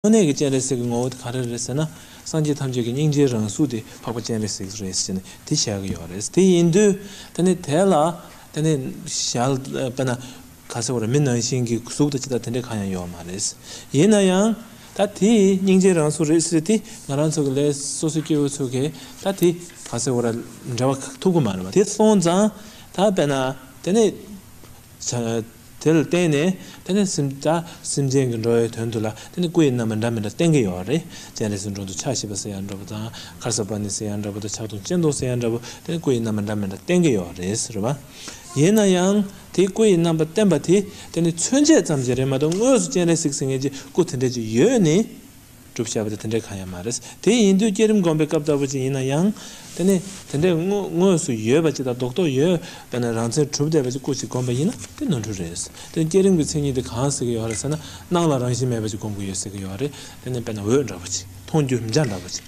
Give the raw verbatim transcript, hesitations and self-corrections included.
དངོས་གནས་ཀྱི་སྤྱན་རས་གཟིགས་ཀྱི་ངོ་བོ་དེ་ག་རེ་རེད་ཟེར་ན། སངས་རྒྱས་ཐམས་ཅད་ཀྱི་སྙིང་རྗེའི་རང་གཟུགས་དེ་འཕགས་པ་སྤྱན་རས་གཟིགས་རེད་ཟེར་ནས་དེ་བཤད་ཀྱི་ཡོད་རེད། དེ་ཡིན་དུས་དེ་ནས་དེ་ལ་དེ་ནས་ཞལ་དཔེར་ན་ག་ཟེར་བ་རེད། མི་ནང་བཞིན་གྱི་གཟུགས་དང་ཅི་ལྟར་དེ་འདྲས་གང་ཡང་ཡོད་མ་རེད། ཡིན་ན་ཡང་ད་དེ་སྙིང་རྗེའི་རང་གཟུགས་རེད་ཟེར་དེ་ང་རང་ཚོ་གི་ལས་སོ་སོའི་སྐྱེ་བོ་ཚོ་གིས་ད་དེ་ག་ཟེར་བ་རེད། འབྲེལ་བ་ཐུབ་ཀྱི་མ་རེད་བ། དེ་སོང་ཙང་ད་དཔེར་ན་དེ་ནས། བྱ། དེ་ལ་བརྟེན་ནས་དེ་ནས་སེམས་ད་སེམས་ཅན་གྱི་འགྲོ་བའི་དོན་དུ་ལ་དེ་ནས་སྐུ་ཡི་རྣམ་པ་འདྲ་མི་འདྲ་བསྟན་གྱི་ཡོད་རེད། སྤྱན་རས་གཟིགས་འགྲོ་འདུལ་ཕྱག་བཞི་པ་ཟེར་ཡང་འདྲ་པོ་དང་། གར་ས་པཱ་ཎི་ཟེར་ཡང་འདྲ་པོ་དང་། ཕྱག་སྟོང་སྤྱན་སྟོང་ཟེར་ཡང་འདྲ་པོ། དེ་ནས་སྐུ་ཡི་རྣམ་པ་འདྲ་མི་འདྲ་བསྟན་གྱི་ཡོད་རེད་ཟེར་བ། ཡིན་ན་ཡང་དེ་སྐུ་ཡི་རྣམ་པ་བསྟན་པ་དེ་དེ་ནས་མཚོན་བྱེད་ཙམ་ཞིག་རེད་མ་གཏོགས་དངོས་སུ་སྤྱན་རས་གཟིགས་ཟེར་མཁན་གྱི་སྐུ་དེ་འདྲ་ཅིག་ཡོད་ནི། སྒྲུབ་བྱ་བ་དེ་དེ་འདྲའི་གང་ཡང་མ་རེད། དེ་ཡིན་དུས་བསྐྱེད་རིམ་སྒོམ་པའི་སྐབས་ལྟ་བུ་ཅིག་ཡིན་ན་ཡང་། དེ་ནི་དེ་འདྲའི་དངོས་དངོས་སུ་ཡོད་པ་ཅིག་དང་རྡོག་རྡོག་ཡོད་པ་ན་རང་མཚན་གྲུབ་བསྡད་པ་ཅིག་སྐུ་ཅིག་སྒོམ་པ་ཡིན་ན་དེ་ནོར་འཁྲུལ་རེད། དེ་བསྐྱེད་རིམ་གྱི་མཚན་ཉིད་དེ་གང་ཟེར་གྱི་ཡོད་རེད་ཟེར་ན། སྣང་ལ་རང་བཞིན་མེད་པ་ཅིག་སྒོམ་གྱི་ཡོད་ཟེར་གྱི་ཡོད་རེད། དེ་ནི་དཔེར་ན་འོད་འདྲ་པོ་ཅིག་མཐོང་རྒྱུ་འཇའ་འདྲ་པོ་ཅིག